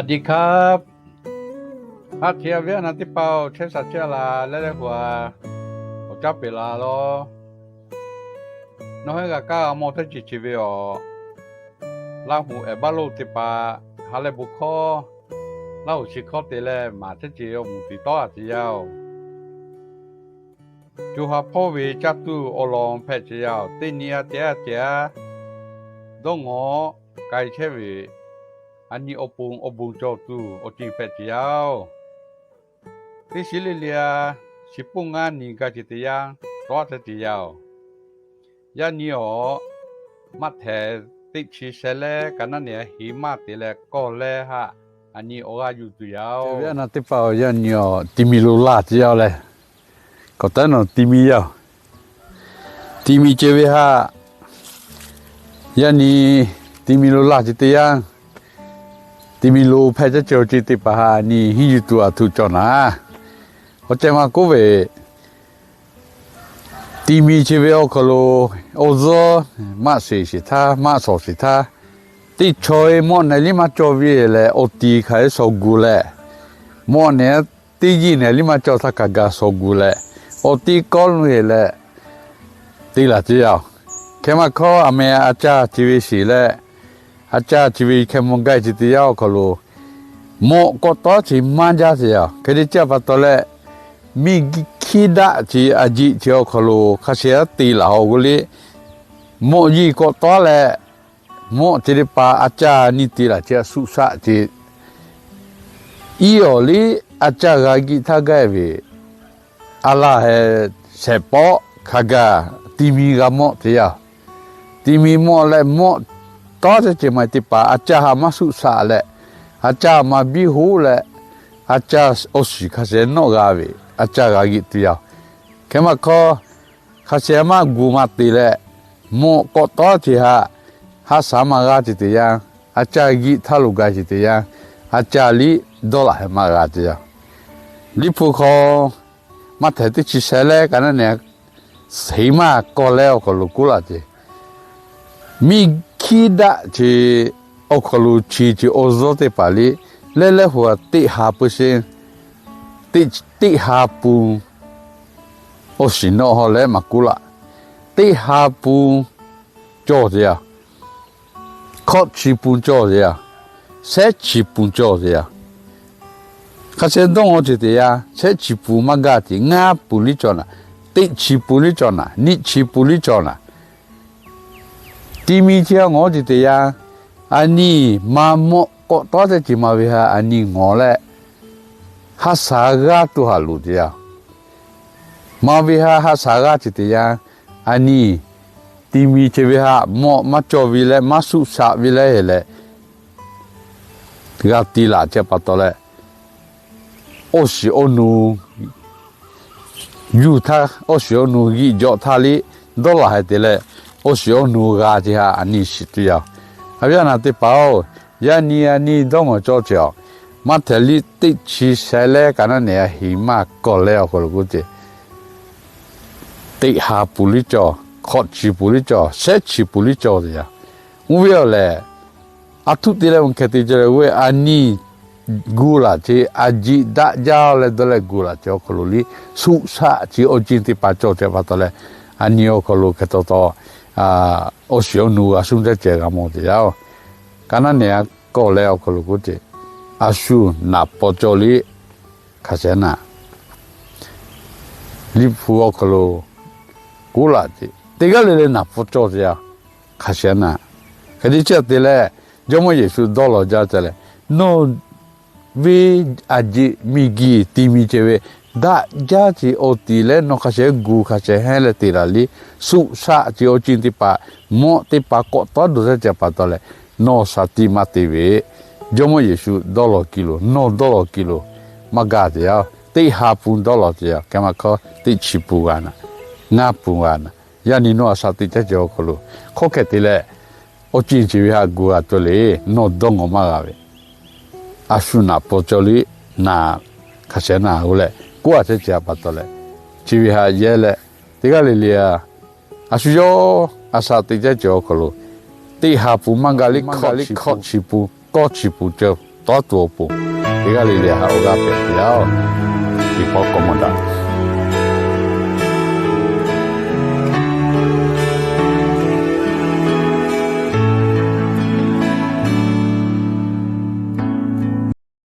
สวัสดีครับ Haˉ hti a ve a naˍ teˇ hpaˍ-oˬ, chehˇ sha chehˇ a laˬ leh leh hui a, awˬ caˇ peˬ la lawˬ. Nawˬ hui g'a kaˇ g'a mawˬ teˇ ceuˬ chi ve awˬ, Laˇ huˍ ehˍ baˆ lo teˇ hpaˍ ha leh bon hkawˇ, Laˇ huˍ chi hkawˇ te leh maˍ teˇ ceuˬ awˬ moˍ tiˍ tawˉ a teˇ yanˇ-oˬ, co ha hpawˇ ve caˇ tuˬ awˬ lawn hpehꞈ ce yaˇ-oˬ, teˇ nyi a te a te a, dawˇ ngawˬ k'ai chehˇ ve a nyi awˬ pon awˬ bon cawˬ tuˬ awˬ ceuˬ hpehꞈ ce yaˇ-oˬ, teˇ shiˉ le le a, shiˍ puˇ ngaˇ nyi gaˇ ce teˇ yanˇ tawˉ a teˇ ce yaˇ-oˬ, yaˇ nyi awˬ, Maꞈhtehˍ teˇ chi sheh leh ka naˉ nehˬ a hiˍ maˇ te leh kawˇ leh haꞈ, a nyi awˬ g'aˇ yuˬ tuˬ yaˇ-oˬ. Ve a naˍ teˇ hpaˍ-oˬ, yaˇ nyi awˬ ti mi lo laˇ ce yaˇ-oˬ leh, kawꞈ taˉ nawˬ ti mi yaˇ-oˬ, ti mi ce ve haꞈ, yaˇ nyi ti mi lo laˇ ce teˇ yanˇ, ti mi lo hpehꞈ caˇ ce awˬ ceuˬ teˇ hpaˍ haꞈ a nyi hiˉ yuˬ tuˬ a htoꞈ cawˬ naˍ. Awˬ ceh ma k'oˆ ve, ti mi ce ve awˬ hk'aw lo awˬ zuhˇ maˆ sheˍ sheˍ htaˇ, maˆ shawˍ sheˍ htaˇ, teˇ chaw e mawˆ nehˬ liˇ maˇ cawˬ ve leh awˬ ti hk'aˬ e shawˍ gu leh, mawˆ nehˬ teˇ yiˇ nehˬ liˇ maˇ cawˬ htaˇ hk'a gaˬ shawˍ gu leh, awˬ ti kawˉ lo e leh te laˬ ce yaˇ-oˬ. Hk'e maˇ hkawˇ a meh a caˇ ce ve sheˍ leh, a caˇ ce ve hk'e mawˬ gaˇ ce teˇ yanˇ awˬ hk'aw lo, mawˆ kawˆ tawˉ ce maˇ jaˇ ce yaˇ-oˬ. Hk'e te ce a pa taw leh, miˬ hkiˇ daꞈ ce a jiˆ ce awˬ hk'aw lo hk'a sheh te laˬ awˬ g'uˇ le, mawˆ yiˇ kawˆ tawˉ leh, mawˆ ce teˇ hpaˍ a caˇ nyi te laˬ ce a suˆ shaˆ ce, iˉ awˬ liˇ a caˇ g'a giˆ htaˇ gaˇ ve, a laˬ heh shehˍ pawˆ hk'a gaˬ ti mi g'a mawˆ ce yaˇ-oˬ. Ti mi mawˆ leh mawˆ tawˉ ce ce ma teˇ hpaˍ a caˇ haꞈ maˇ suˆ shaˆ leh, a caˇ ma biˇ hoˉ leh, a caˇ awˬ shiˍ hk'a sheh nawˆ g'a ve, a caˇ g'a giˆ tuˬ yaˇ-oˬ. Hk'e maˇ hkawˇ, hk'a sheh maˇ gu maˇ te leh, mawˆ kawˆ tawˉ ce haꞈ, haˉ shaˍ maˇ g'a ce teˇ yanˇ, a caˇ giˆ htaˇ lo gaˇ ce teˇ yanˇ, a caˇ liˇ dawˇ laˬ heh maˇ g'a ce yaˇ. Liˇ hpu hk'aw, Maꞈhtehˍ teˇ chi sheh leh ka naˉ nehˬ, sheˍ maˇ kawˇ leh awˬ hk'aw lo k'oˆ laˇ ce, miˬ hkiˇ daꞈ ce awˬ hk'aw lo chi ce awˬ zuhˇ teˇ hpaˍ liˇ, leh leh hui a teˇ ha pui sheˍ, teˇ ha pun awˬ shiˍ nawˆ haw leh maˇ k'oˆ laˇ, teˇ ha pun cawˬ ce yaˇ, hkawꞈ chi pun cawˬ ce yaˇ, shehˉ chi pun cawˬ ce yaˇ. Hk'a sheh dawˇ ngawˬ ce teˇ yanˇ, shehˉ chi pun maˇ gaˇ ce, ngaˇ pun liˇ cawˬ naˍ, teˇ chi pun liˇ cawˬ naˍ, nyiˇ chi pun liˇ cawˬ naˍ. Ti mi chi a ngawˬ ce teˇ yanˇ, a nyi ma mawˆ kawˆ tawˉ ce ce ma ve haꞈ a nyi ngawˬ leh, haˉ shaˍ g'aˇ tuˬ haꞈ loˍ ce yaˇ. Ma ve haꞈ haˉ shaˍ g'aˇ ce teˇ yanˇ, a nyi ti mi ce ve haꞈ mawˆ maˇ cawˬ ve leh maˇ suˆ shaˆ ve leh e leh, g'a ti laˬ ce pa taw leh, awˬ shiˍ awˬ nu yuˬ htaˇ, awˬ shiˍ awˬ nu g'iˆ jawꞈ htaˇ liˇ dawˇ laˬ heh te leh, awˬ shiˍ awˬ nu g'a ce haꞈ a nyi shiˍ tuˬ yaˇ. A viˉ a naˍ teˇ hpaˍ-oˬ, yaˇ nyi a nyi dawˇ ngawˬ cawˬ ce a, Maꞈhtehˍ liˇ teˇ chi sheh leh ka naˉ nehˬ a hiˍ maˇ kawˇ leh awˬ hk'aw lo k'oˆ ce, teˇ ha pun liˇ cawˬ, hkawꞈ chi pun liˇ cawˬ, shehˉ chi pun liˇ cawˬ te yaˇ. Oˇ ve awˬ lehˬ, a htuˆ te leh mvuhˇ hkeh te cawˬ leh ve a nyi gu laˬ ce, a jiˆ daꞈ jaˇ leh dawˇ leh gu laˬ ce awˬ hk'aw lo liˇ suˆ shaˆ ce awˬ ceuˬ teˇ hpaˍ cawˬ ce pa taw leh, a nyi awˬ hk'aw lo hkeh taw taw, awˬ shiˍ awˬ nu g'a suh caˇ ce g'a mawˬ te yaˇ-oˬ. Ka naˉ nehˬ a kawˇ leh awˬ hk'aw lo k'oˆ ce, a shu naˍ paw cawˬ liˇ hk'a sheh naˍ, liˇ hpu awˬ hk'aw lo k'oˆ laˬ ce, teˇ g'aˇ le le naˍ paw cawˬ ce yaˇ hk'a sheh naˍ. Hk'e te ce te leh, Jawˇmawˇ Yeˍsuˆ dawˇ law jaˇ ce leh, nawˬ ve a jeꞈ miˬ guiˬ ti mi ce ve daꞈ jaˇ ce awˬ ti leh nawˬ hk'a sheh gu hk'a sheh hehnˇ leh te laˬ liˇ suˆ shaˆ ce awˬ ceuˬ teˇ hpaˍ, mawˆ teˇ hpaˍ kawꞈ tawˉ dawˬ taˇ ce pa taw leh, nawˬ shaˍ tiꞈ maˇ te ve, Jawˇmawˇ Yeˍsuˆ dawˇ law ki loˬ, nawˬ dawˇ law ki loˬ, maˇ gaˬ te yaˇ-oˬ. Teˇ ha pun dawˇ law te yaˇ, hk'e maˇ hkawˇ teˇ chi pun g'a naˍ, ngaˇ pun g'a naˍ. Yaˇ nyi nawˬ a shaˍ tiꞈ caˇ ce awˬ hk'aw lo, hk'aw hkeh te leh, awˬ ceuˬ chi ve haꞈ gu g'a cawˬ le, nawˬ dawˇ ngawˬ maˇ g'a ve, a shu naˍ paw cawˬ liˇ naˍ hk'a sheh naˍ g'uˇ leh k'oˆ a ce ce pa taw leh, chi ve haꞈ yehˇ leh, teˇ g'aˇ le le a, a shu yawˇ a shaˍ tiꞈ caˇ ce awˬ hk'aw lo, teˇ ha pun maˇ gaˬ liˇ hkawˇ chi pun, kawˇ chi pun cawˬ tawˇ tuˬ awˬ pon, teˇ g'aˇ le le haꞈ awˬ g'aˇ pehꞈ te yaˇ-oˬ. Teˇ pawˆ k'awꞈ maˇ daꞈ.